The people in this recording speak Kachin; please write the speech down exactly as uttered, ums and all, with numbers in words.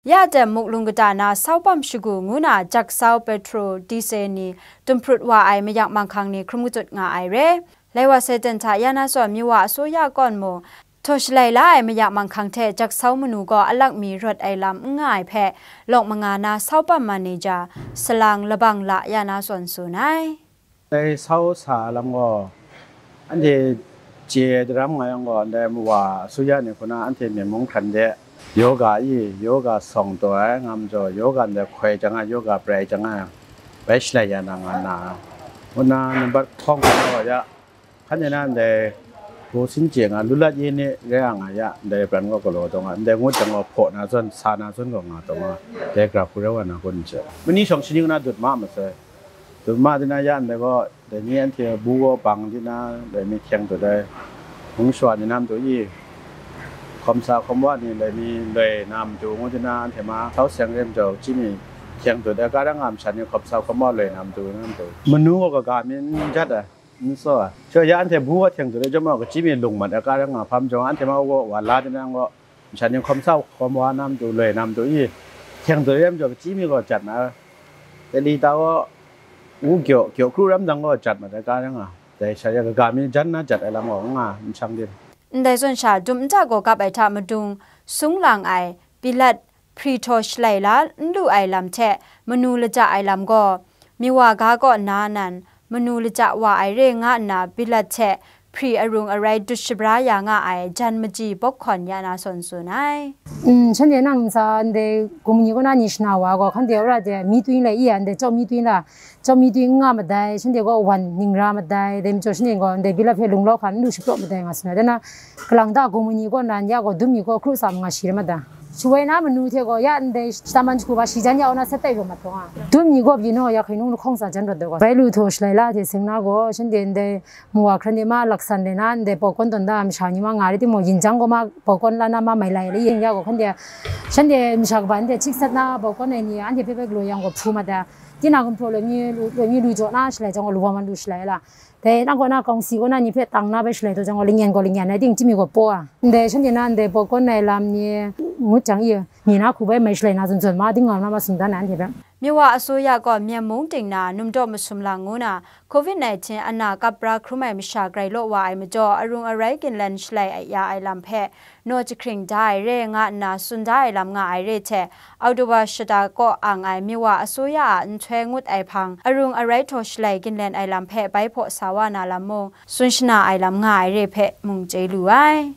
Ya tem muk lung kata na sau pam shagu ngu na jaksau petro dise ni dumprut wa ai mayak manghkang ni hkrum kachyut nga ai re. Lai wa Satan hta ya na zawn Miwa asoya kawn mung, htaw shalai la ai mayak manghkang hte jaksau manu gaw alak mi rawt ai lam n nga ai hpe, lawk manga na sau pam manager, salang labang la ya na zawn tsun ai. Dai sau sa lam gaw, anhte chye daram nga yang gaw, ndai Miwa asoya ni hku na anhte myen mung hkran de, yoga i, yoga sawng taw ai nga majaw, yoga ndai hkoi jang ai, yoga prai jang ai, bai shalai ya na nga na, ngu na nambat hkawng hkawng gaw ya, hkan de na ndai hpaw sin chye nga, lu lat ye ni rai nga ya, ndai pran gaw galaw taw nga, ndai ngut jang gaw hpaw na zawn, sa na zawn gaw nga taw nga, dai gara hku rai wa na kun n chye. Mani shawng shaning na dut ma masai. Dum ma di na ya ndai gaw, dai ni anhte bu gaw bang di na, dai mi hkyeng dut ai, hpung shawa ni na matu i, hkawm sa hkawm wa ni dai mi loi na matu ngu di na, anhte ma sau seng re majaw, chyi mi hkyeng dut ai, ka rang nga masha ni hkawm sa hkawm wa loi na matu na matu. Manu gaw kaga mi n jat ai, n tsaw ai. Sha ya anhte bu gaw hkyeng dut ai chyawm gaw, kachyi mi lung mat ai, ka rang nga hpa majaw, anhte ma gaw wa la di na gaw, masha ni hkawm sa hkawm wa na matu, loi na matu i, hkyeng dut ai majaw, kachyi mi gaw jat na ai. Dai li ta gaw, u gyaw, gyaw kru ram dang gaw jat mat ai, ka rang nga, dai sha ya kaga mi jan na jat ai lam gaw n nga, n shang din. Ndai zawn sha, dum nta gaw gap ai hta madung sung lang ai, Pilat, hpri htaw shalai la n lu ai lam hte manu laja ai lam gaw, Miwa ga kaw nna nan, manu laja wa ai re nga nna, Pilat hte hpri arung arai dut shabra ya nga ai jan maji bawk hkawn ya na sawn tsun ai. Mm, shanhte nang ntsa ndai gumni kaw na ni shana wa gaw, hkante wora de mi twi lai i ya, ndai chyaw mi twi la, chyaw mi twi n nga madai, shanhte gaw wan ning ra madai, dai majaw shanhte gaw ndai Pilat hpe lunglaw hkan n lu shapraw madai nga suna, dai na, kalang ta gumni kaw na n ya gaw, dum mi gaw hkru tsam nga shi ra mada. Shawai na manu hte gaw ya ndai shata man shagu ga shi jan ya wa na sat tai rawt mat gaw nga. Dum mi gaw pyi naw ya hkrai nung lahkawng tsa jan rawt da gaw. Bai lu htaw shalai la hte seng na gaw, shanhte ndai Miwa hkran de ma laksan de na, ndai pawkawn tawn da masha ni ma nga rai timung, yin jang gaw ma pawkawn la na ma mai lai le yin ya gaw, hkande shanhte masha kaba nde chyiksat na pawkawn ai ni anhte hpe bai galaw yang gaw hpu mat ai, tinang gumhpraw loi mi lu, loi mi lu jaw na shalai jang gaw, lawang man lu shalai ai la. Dai nang kaw na kawngsi kaw na ni hpe tang na bai shalai taw jang gaw, lingyan gaw lingyan ai ting, chyi mi gaw paw ai. Ndai shanhte na ndai pawkawn ai lam ni ngut jang i, ni na hku bai mai shalai na zawn zawn ma, ding nga na ma sung dan ai anhte hpe. Miwa asoya gaw myen mung ting na, numdaw masum lang ngu na, covid nineteen ana kap pra hkrum ai masha grai law wa ai majaw, arung arai ginlen shalai ya ai lam hpe naw jahkring da ai re nga nna tsun da ai lam nga ai re hte, Oktoba shata kaw ang ai Miwa asoya a nhtoi ngut ai hpang, arung arai htaw shalai ginlen ai lam hpe bai hpaw sa wa na lam mung, tsun shana ai lam nga ai re hpe mung chye lu ai.